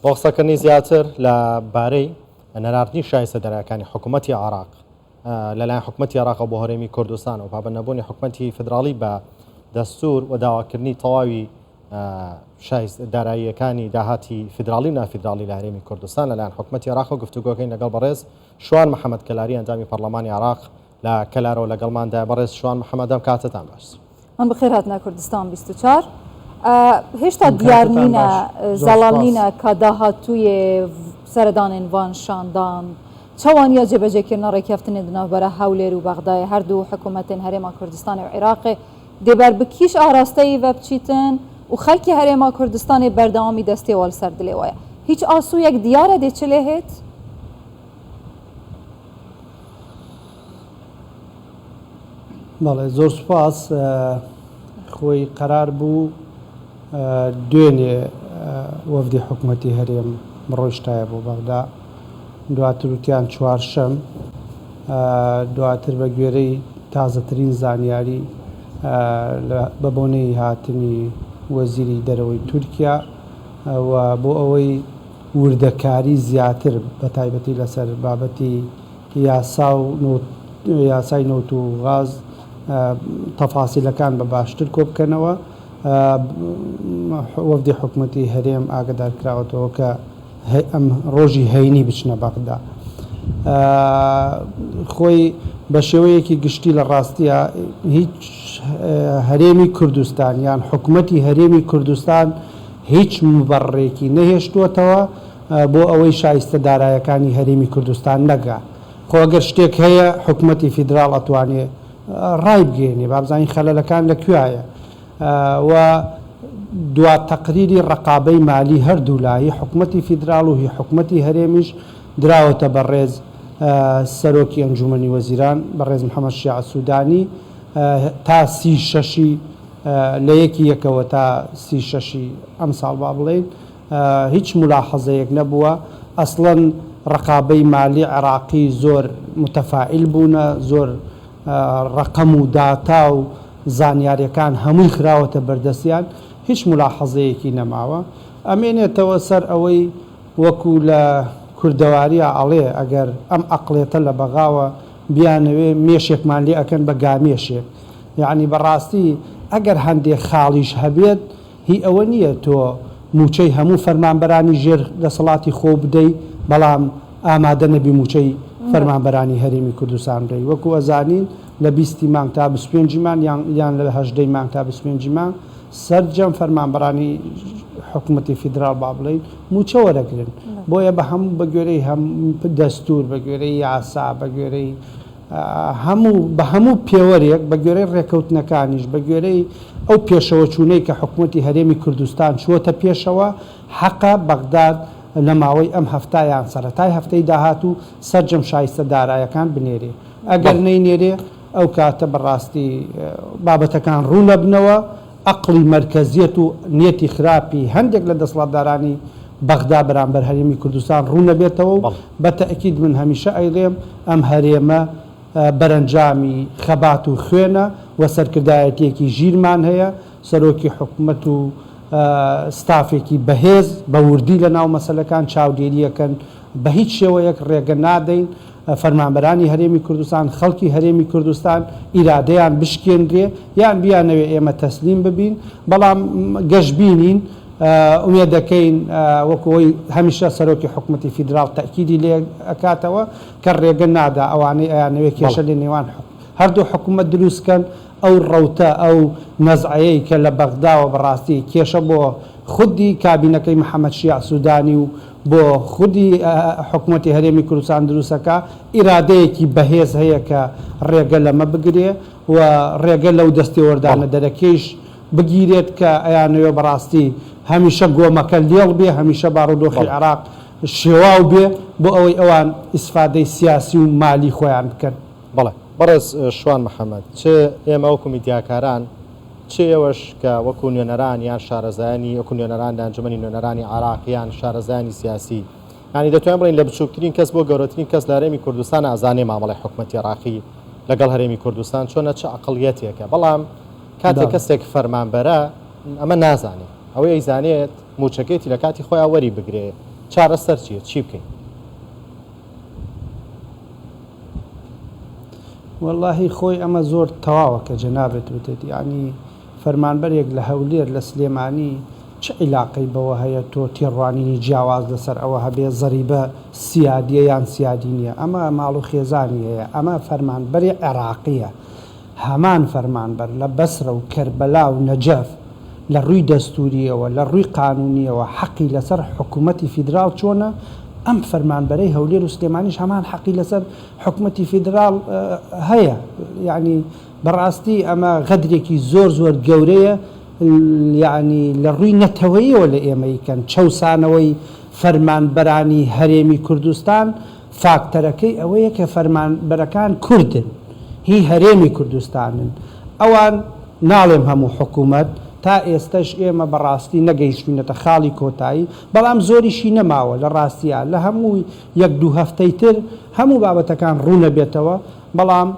بۆ قسەکردنی زیاتر لە بارەی نەناردنی شایستە دارایەکانی حکوومەتی عێراق لەلایەن حکومەتی عێراقەوە بۆ هەرێمی کوردستان و پابەندنەبوونی حکومەتی فیدراڵی بە دەستور و داواکردنی تەواوی شایست داراییەکانی داهاتی فیدراڵی و نافیدراڵی لە هەرێمی کوردستان لەلایەن حکومەتی عێراق و گفتوگۆکەین لەگەڵ بەڕێز شوان محەممەد کەلاری ئەندامی پەرلەمانی عێراق لە کەلارەوە لەگەڵماندایە. بەڕێز شوان محەممەد ئەم کاتەتان باش. من بخێر هاتنە کوردستان 24. هێشتا ئەم دیار کاتەتان نینە باش زۆر زەڵال سوپاس. نینە کە داهاتوویێ سەردانێن ڤان شاندان چەوانیا جێبەجێکردنە ڕێکەفتنێ دناڤبەرا هەولێر و بەغدایێ هەردوو حکوومەتێن هەرێما کوردستانێ و عیراقێ دێ بەر بکیش ئاراستەیی ڤە بچیتن و خەلکی هەرێما کوردستانێ بەردەوامی دەستێ وا لسەر دلێ وایە هیچ ئاسوویەک دیارە دێ چ لێ هێت؟ بەڵێ زۆر سوپاس. خۆی قەرار بوو دوێنێ وەفدی حکومەتی هەرێم بڕۆیشتایە بۆ بەغدا، دواتر وتیان چوارشەم، دواتر بە گوێرەی تازەترین زانیاری بە بۆنەی هاتنی وەزیری دەرەوەی تورکیا و بۆ ئەوەی وردەکاری زیاتر بە تایبەتی لەسەر بابەتی یاسا و یاسای نەوت و غاز تەفاسیلەکان بە باشتر کۆبکەنەوە، وەفدی حکومەتی هەرێم ئاگەدار کراوەتەوە کە ئەم ڕۆژی هەینی بچنە بەغدا. خۆی بە شێوەیەکی گشتی لە ڕاستیە هیچ هەرێمی کوردستان یان حکومەتی هەرێمی کوردستان هیچ موبەڕڕێکی نەهێشتووەتەوە بۆ ئەوەی شایستە دارایەکانی هەرێمی کوردستان نەگا. خۆ ئەگەر شتێک هەیە حکومەتی فیدراڵ ئەتوانێ ڕایبگەیەنێ با بزانین خەلەلەکان لە کوێایە و دوا تەقریری ڕەقابەی مالی هەردوولا هی حکومەتی فیدراڵ و هی حکومەتی هەرێمیش دراوەتە بەڕێز سەرۆکی ئەنجومەنی وەزیران بەڕێز محەمەد شیاع سودانی تا سی شەشی لە یەکی یەکەوە تا سی شەشی ئەمساڵ با بڵێین هیچ مولاحەزەیەک نەبووە، ئەسڵەن ڕەقابەی مالی عێراقی زۆر موتەفائیل بوونە، زۆر ڕەقەم و داتا و زانیاریەکان هەمووی خراوەتە بەردەستیان، هیچ مولاحەزەیەکی نەماوە. ئەمێنێتەوە سەر ئەوەی وەکو لە کوردەواریا ئەڵێ ئەگەر ئەم ئەقڵێتە لە بەغاوە بیانەوێ مێشێکمان لێ ئەکەن بە گامێشێک. یەعنی بەڕاستی ئەگەر هەندێ خاڵیش هەبێت هی ئەوە نییە تۆ مووچەی هەموو فەرمانبەرانی ژێر دەسەڵاتی خۆو بدەی بەڵام ئامادە نەبی مووچەی فەرمانبەرانی هەرێمی کوردستان بدەی وەکو ئەزانین لە بیستی مانگ تا 25 مانگ یان یان لە هەژدەی مانگ تا 25 مانگ سەرجەم فەرمانبەرانی حکومەتی فیدراڵ با بڵێین مووچە وەرەگرن بۆیە بە هەموو بە گوێرەی هەم دەستوور بە گوێرەی یاسا بە گوێرەی هەموو بە هەموو پێوەرێک، بە گوێرەی ڕێکەوتنەکانیش، بە گوێرەی ئەو پێشەوەچوونەی کە حکومەتی هەرێمی کوردستان چووەتە پێشەوە، حەقە بەغداد لە ماوەی ئەم هەفتە یان سەرەتای هەفتەی داهاتوو سەرجەم شایستە دارایەکان بنێرێ. ئەگەر نەینێرێ ئەو کاتە بە ڕاستی بابەتەکان ڕوون ئەبنەوە، ئەقڵی مەرکەزیەت و نیەتی خراپی هەندێک لە دەسڵاتدارانی بەغدا بەرامبەر هەرێمی کوردستان ڕوون ئەبێتەوە و بە تەئکید من هەمیشە ئەیڵێم ئەم هەرێمە بەرەنجامی خەبات و خوێنە و سەرکردایەتیەکی ژیرمان هەیە، سەرۆکی حکومەت و ستافێکی بەهێز بە وردی لە ناو مەسەلەکان چاودێریەکەن، بە هیچ شێوەیەک ڕێگە نادەین فەرمانبەرانی هەرێمی کوردستان، خەڵکی هەرێمی کوردستان ئیرادەیان بشکێنرێ یان بیانەوێ ئێمە تەسلیم ببین، بەڵام گەشبینین، ئومێد دەکەین وەکو ئەوەی هەمیشە سەرۆکی حکومەتی فیدراڵ تەئکیدی لێ ئەکاتەوە کە ڕێگە نادا ئەوانەی ئەیانەوێ کێشە لە نێوان هەردوو حکومەت دروست کەن، ئەو ڕەوتە، ئەو نەزعەیەی کە لە بەغداوە بەڕاستی کێشە بۆ خودی کابینەکەی محەمەد شیاع سودانی و بۆ خودی حکومەتی هەرێمی کوردستان دروست ئەکا، ئیرادەیەکی بەهێز هەیە کە ڕێگە لەمە بگرێ و ڕێگە لەو دەستێوەردانە دەرەکیەیش بگیرێت کە ئەیانەوێ بەڕاستی هەمیشە گۆمەکە لێڵ بێ، هەمیشە بارودۆخی عێراق شێواو بێ بۆ ئەوەی ئەوان ئیسفادەی سیاسی و مالی خۆیان بکەن. بەڵێ بەڕێز شوان محەمەد، چ ئێمە وەکو میدیاکاران، چ ئێوەش کە وەکو نوێنەران یان شارەزایانی وەکو نوێنەران لە ئەنجومەنی نوێنەرانی عێراق یان شارەزایانی سیاسی، یانی دەتوانین بڵێین لە بچووکترین کەس بۆ گەورەترین کەس لە هەرێمی کوردستان ئازانێ مامەڵەی حکومەتی عێراقی لەگەڵ هەرێمی کوردستان چۆنە، چ عەقڵیەتێکە، بەڵام کاتێک کەسێک فەرمانبەرە ئەمە نازانێ، ئەوەی ئەیزانێت مووچەکەیەتی لە کاتی خۆیا وەری بگرێ. چارەسەر چییە؟ چی بکەین؟ وەڵاهی خۆی ئەمە زۆر تەواوە کە جەنابت وتت یانی فەرمانبەرێک لە هەولێر لە سلێمانی چ عیلاقەی بەوە هەیە تۆ تێڕوانینی جیاواز لەسەر ئەوە هەبێ زەریبە سیادیە یان سیادی نیە ئەمە ماڵ و خێزانی هەیە ئەمە فەرمانبەری عێراقیە هەمان فەرمانبەر لە بەسرە و کەربەلا و نەجەف لە ڕووی دەستوورییەوە، لە ڕووی قانوونییەوە حەقی لەسەر حکوومەتی فیدراڵ چۆنە، ئەم فەرمانبەرەی هەولێر و سلێمانیش هەمان حەقی لەسەر حکوومەتی فیدراڵ هەیە. یەعنی بەڕاستی ئەمە غەدرێکی زۆر زۆر گەورەیە، یەعنی لە ڕووی نەتەوەییەوە لە ئێمەی کەن. چەوسانەوەی فەرمانبەرانی هەرێمی کوردستان فاکتەرەکەی ئەوەیە کە فەرمانبەرەکان کوردن، هی هەرێمی کوردستانن، ئەوان ناڵێم هەموو حکومەت، تا ئێستەش ئێمە بە ڕاستی نەگەیشتوینەتە خاڵی کۆتایی، بەڵام زۆریشی نەماوە، لە ڕاستیا لە هەموو یەک دوو هەفتەی تر هەموو بابەتەکان ڕوونەبێتەوە، بەڵام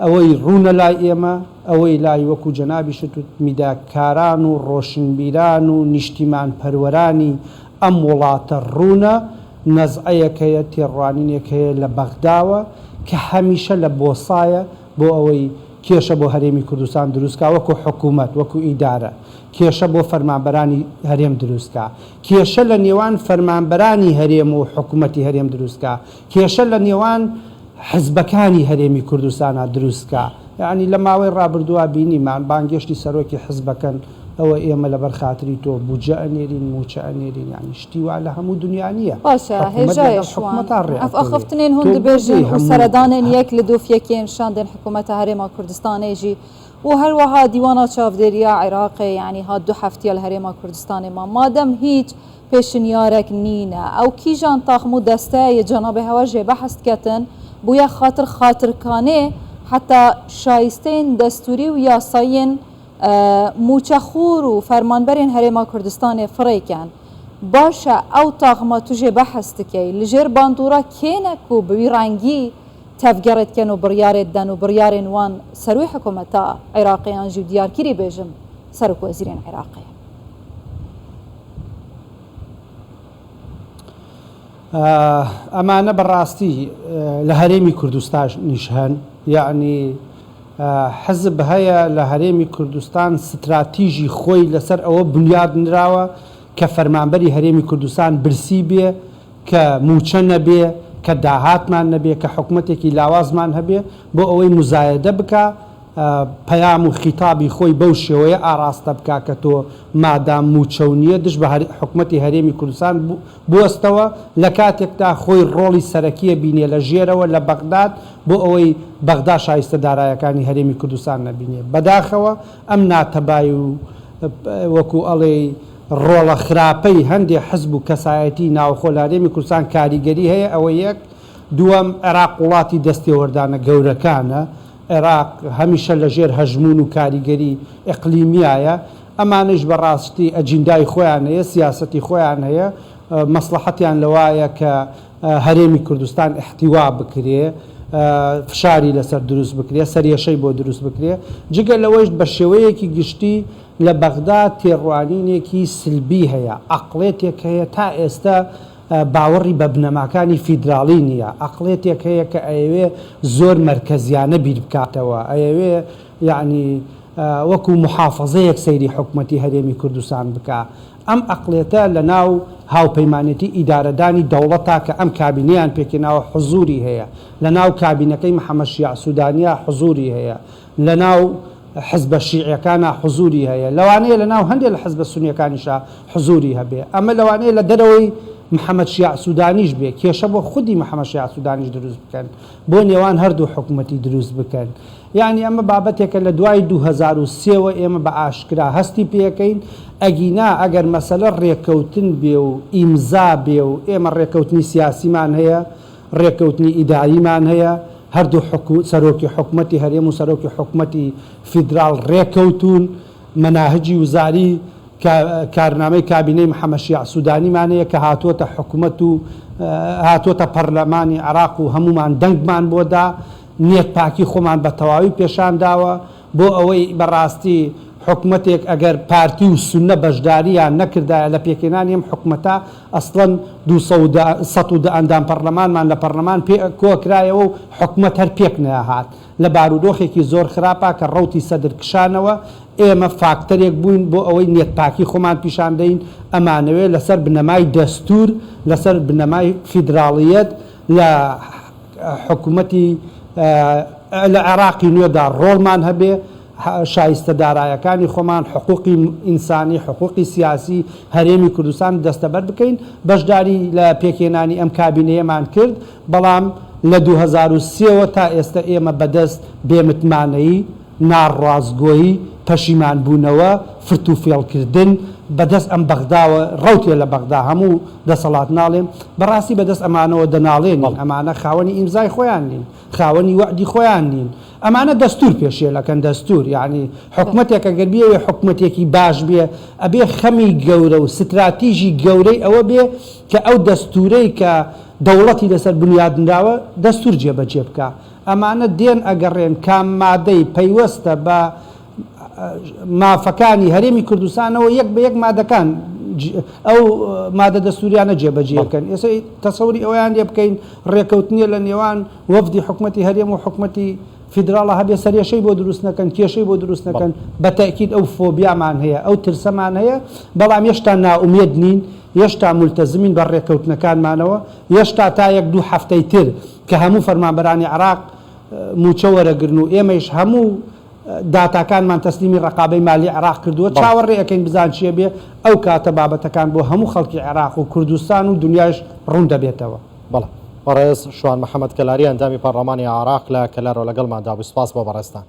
ئەوەی ڕوونە لای ئێمە، ئەوەی لای وەکو جەنابیشت وت میداکاران و ڕۆشنبیران و نیشتیمانپەروەرانی ئەم وڵاتە ڕوونە، نەزعەیەک هەیە، تێڕوانینێک هەیە لە بەغداوە کە هەمیشە لە بۆسایە بۆ ئەوەی کێشە بۆ هەرێمی کوردستان دروست کا وەکو حکومەت، وەکو ئیدارە، کێشە بۆ فەرمانبەرانی هەرێم دروست کا، کێشە لە نێوان فەرمانبەرانی هەرێم و حکومەتی هەرێم دروست کا، کێشە لە نێوان حزبەکانی هەرێمی کوردستانا دروست کا. یەعنی لە ماوەی ڕابردووا بینیمان بانگێشتی سەرۆکی حزبەکەن ئەوە ئێمە لەبەر خاتری تۆ بودجە ئەنێرین مووچە ئەنێرین یەعنی شتی وا لە هەموو دنیا نییە باشە حکوومەت هێژایە لەگەڵ شوان حکوومەتا ڕێ ئەف ئەکەوێ ئاخفتنێن هون تۆ بۆ دبێژن دێی و هەموو سەردانێن یەک لە دۆف یەکێن شاندێن حکوومەتە هەرێما کوردستانێ ژی و هەروەها دیوانا چاڤدێریا عێراقێ یەعنی هات دو هەفتیە لە هەرێما کوردستانێ ما مادەم هیچ پێشنیارەک نینە ئەو کیژان تاخم و دەستە یە جەنابێ هەوە ژێ بەحس دکەتن بویە خاتر خاترکانێ حەتا شایستەێن دەستوری و یاساییێن موچە خور و فەرمانبەرێن هەرێما کوردستانێ فڕێکەن باشە ئەو تاخمە توژێ بەحس دکەی لژێر باندوڕا کێنە کو بوی ڕەنگی تەڤگەڕێ دکەن و بڕیارێ ددەن و بڕیارێن وان سەروی حکومەتا عێراقێ یانژی و دیارکری بێژم سەرۆک وەزیرێن عێراقێ. ئەمانە بەڕاستی لە هەرێمی کوردستانیش هەن، یەعنی حزب هەیە لە هەرێمی کوردستان ستراتیژی خۆی لەسەر ئەوە بنیاد نراوە کە فەرمانبەری هەرێمی کوردستان برسی بێ، کە مووچە نەبێ، کە داهاتمان نەبێ، کە حکومەتێکی لاوازمان هەبێ بۆ ئەوەی موزایەدە بکا، پەیام و خیتابی خۆی بەو شێوەیە ئاڕاستە بکا کە تۆ مادام مووچەو نییە دژ بە حکومەتی هەرێمی کوردستان بوەستەوە لە کاتێکدا خۆی ڕۆڵی سەرەکیە بینێ لە ژێرەوە لە بەغداد بۆ ئەوەی بەغدا شایستە دارایەکانی هەرێمی کوردستان نەبینێ بەداخەوە ئەم ناتەبای و وەکو ئەڵێی ڕۆڵە خراپەی هەندێ حزب و کەسایەتی ناوخۆ لە هەرێمی کوردستان کاریگەری هەیە ئەوە یەک دووەم عێراق وڵاتی دەستێوەردانە گەورەکانە عێراق هەمیشە لە ژێر هەژموون و کاریگەری ئیقلیمیایە، ئەمانەیش بە ڕاستی ئەجیندای خۆیان هەیە، سیاسەتی خۆیان هەیە، مەسڵەحەتیان لەوایە کە هەرێمی کوردستان ئیحتیوا بکرێ، فشاری لەسەر دروست بکرێ، سەرێشەی بۆ دروست بکرێ. جگە لەوەیش بە شێوەیەکی گشتی لە بەغدا تێڕوانینێکی سلبی هەیە، عەقڵێتێک هەیە تا ئێستە باوەڕی بە بنەماکانی فیدراڵی نییە، ئەقڵێتێک هەیە کە ئەیەوێ زۆر مەرکەزیانە بیر بکاتەوە، ئەیەوێ یەعنی وەکو موحافەزەیەک سەیری حکومەتی هەرێمی کوردستان بکا. ئەم ئەقڵێتە لە ناو هاوپەیمانێتی ئیدارەدانی دەوڵەتا کە ئەم کابینەیان پێکهێناوە حزوری هەیە، لە ناو کابینەکەی محەمەد شیاع سودانیا حزوری هەیە، لە ناو حزبە شیعیەکانا حزوری هەیە، لەوانەیە لە ناو هەندێ لە حزبە سونیەکانیشا حزوری هەبێ، ئەمە لەوانەیە لە دەرەوەی محەمەد شیاع سودانیش بێ، کێشە بۆ خودی محەمەد شیاع سودانیش دروست بکەن، بۆ نێوان هەردوو حکومەتی دروست بکەن. یانی ئەمە بابەتێکە لە دوای 2003 وە ئێمە بە ئاشکرا هەستی پێکەین، ئەگینا ئەگەر مەسەلە ڕێکەوتن بێ و ئیمزا بێ و ئێمە ڕێکەوتنی سیاسیمان هەیە، ڕێککەوتنی ئیداریمان هەیە، هەردوو حکو سەرۆکی حکومەتی هەرێم و سەرۆکی حکومەتی فیدراڵ ڕێککەوتوون، مەناهجی وزاری کارنامەی کابینەی محەمەد شیاع سودانیمان هەیە کە هاتووەتە حکومەت و هاتووەتە پەرلەمانی عێراق و هەموومان دەنگمان بۆ دا، نیەت پاکی خۆمان بە تەواوی پێشان داوە بۆ ئەوەی بە ڕاستی. حکومەتێک ئەگەر پارتی و سوننە بەشدارییان نەکردایە لە پێکهێنانی ئەم حکومەتە ئەسڵەن 210 110 ئەندام پەڕلەمانمان لە پەڕلەمان پێ کۆکرایەوە و حکومەت هەر پێک نەهات لە بارودۆخێکی زۆر خراپا کە ڕەوتی سەدر کشانەوە ئێمە فاکتەرێک بووین بۆ ئەوەی نیەتپاکی خۆمان پیشان دەین ئەمانەوێ لەسەر بنەمای دەستوور لەسەر بنەمای فیدراڵیەت لە حکومەتی لە عێراقی نوێدا ڕۆڵمان هەبێ، شایستە دارایەکانی خۆمان، حقوقی ئینسانی، حقوقی سیاسی هەرێمی کوردستان دەستەبەر بکەین، بەشداری لە پێکهێنانی ئەم کابینەیەمان کرد، بەڵام لە 2003 وە تا ئێستە ئێمە بەدەست بێمتمانەیی، ناڕاستگۆیی، پەشیمانبوونەوە، فرتوفێڵکردن، بەدەست ئەم بەغداوە، ڕەوتێ لە بەغدا هەموو دەسەڵات ناڵێم، بەڕاستی بەدەست ئەمانەوە دەناڵێنین، ئەمانە خاوەنی ئیمزای خۆیان نین، خاوەنی وەعدی خۆیان نین، ئەمانە دەستوور پێشێل ئەکەن، دەستوور یانی حکومەتێک ئەگەر بیەوێ حکومەتێکی باش بێ ئەبێ خەمی گەورە و ستراتیژی گەورەی ئەوە بێ کە ئەو دەستوورەی کە دەوڵەتی لەسەر بنیاد نراوە دەستوور جێبەجێ بکا. ئەمانە دێن ئەگەڕێن کام مادەی پەیوەستە بە مافەکانی هەرێمی کوردستانەوە یەک بە یەک مادەکان ئەو مادە دەستوریانە جێبەجێ بکەن. ئێستا تەسەوری ئەوەیان لێ بکەین ڕێکەوتنیە لە نێوان وەفدی حکومەتی هەرێم و حکومەتی فیدراڵە هەبێ سەرێشەی بۆ دروست نەکەن، کێشەی بۆ دروست نەکەن، بە تەئکید ئەو فۆبیامان هەیە، ئەو ترسەمان هەیە، بەڵام یەشتا نائومێد نین، یەشتا مولتەزمین بە ڕێکەوتنەکانمانەوە، یەشتا تا یەک دوو هەفتەی تر کە هەموو فەرمانبەرانی عێراق مووچە وەرەگرن و ئێمەیش هەموو داتاکانمان تەسلیمی ڕەقابەی مالی عێراق کردووە، چاوەڕێ ئەکەین بزان چیە بێ، ئەو کاتە بابەتەکان بۆ هەموو خەڵکی عێراق و کوردستان و دونیایش ڕوون دەبێتەوە. بەڵێ. بەڕێز شوان محەمەد کەلاری ئەندامی پەڕڵەمانی عێراق لە کەلارەوە لەگەڵماندا بوو، سپاس بۆ بەڕێزتان.